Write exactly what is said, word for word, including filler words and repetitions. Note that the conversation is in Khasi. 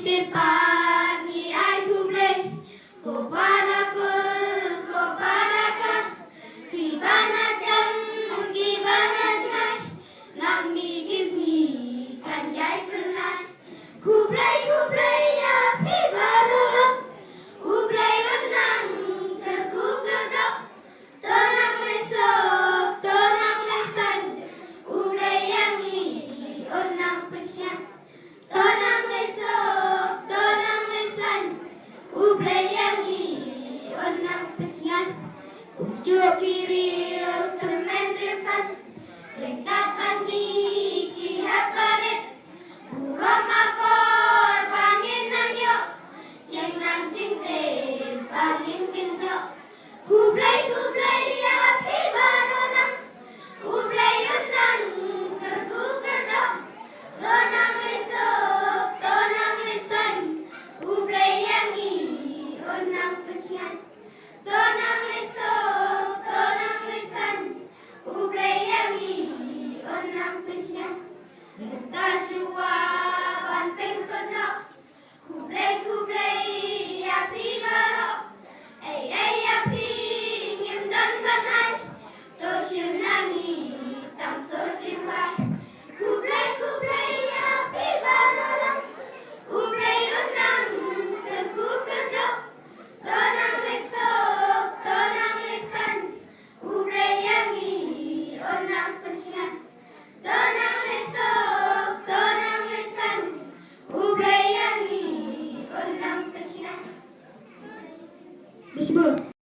Pat ngi ai khublei, ko para kur, ko para kha, kiba na jam, kiba na jngai, nang mi ki sngi kan ïai pyrnai. Khublei, khublei ïa phi baroh, U Blei un nang kyrkhu kyrdoh. To nang leit suk, to nang leit saiñ, U Blei ïa ngi un nang pynshngaiñ. To nang leit suk, to nang leit saiñ, U Blei ïa ngi un nang pynshngaiñ. Kumjuh ki riew tymmen riew saiñ, ryngkat bad ngi ki hep barit. Burom akor ba ngin nang ïoh, jingnang jingtip ba ngin kynjoh. Khublei, khublei ïa phi baroh lang, U Blei un nang kyrkhu kyrdoh. To nang leit suk, to nang leit saiñ, U Blei ïa ngi un nang pynshngaiñ. To nang leit suk, to nang leit saiñ, U Blei ïa ngi un nang pynshngaiñ. Mynta shuwa ban pynkut noh, khublei, khublei ïa phi baroh. Ei ei ïa phi ngim don ban ai, to shim na ngi tang sor jingrwai. Khublei, khublei ïa phi baroh lang, U Blei un nang kyrkhu kyrdoh. To nang leit suk, to nang leit saiñ, U Blei ïa ngi un nang pynshngaiñ. To nang leit suk, to nang leit saiñ, U Blei ïa ngi un nang pynshngaiñ.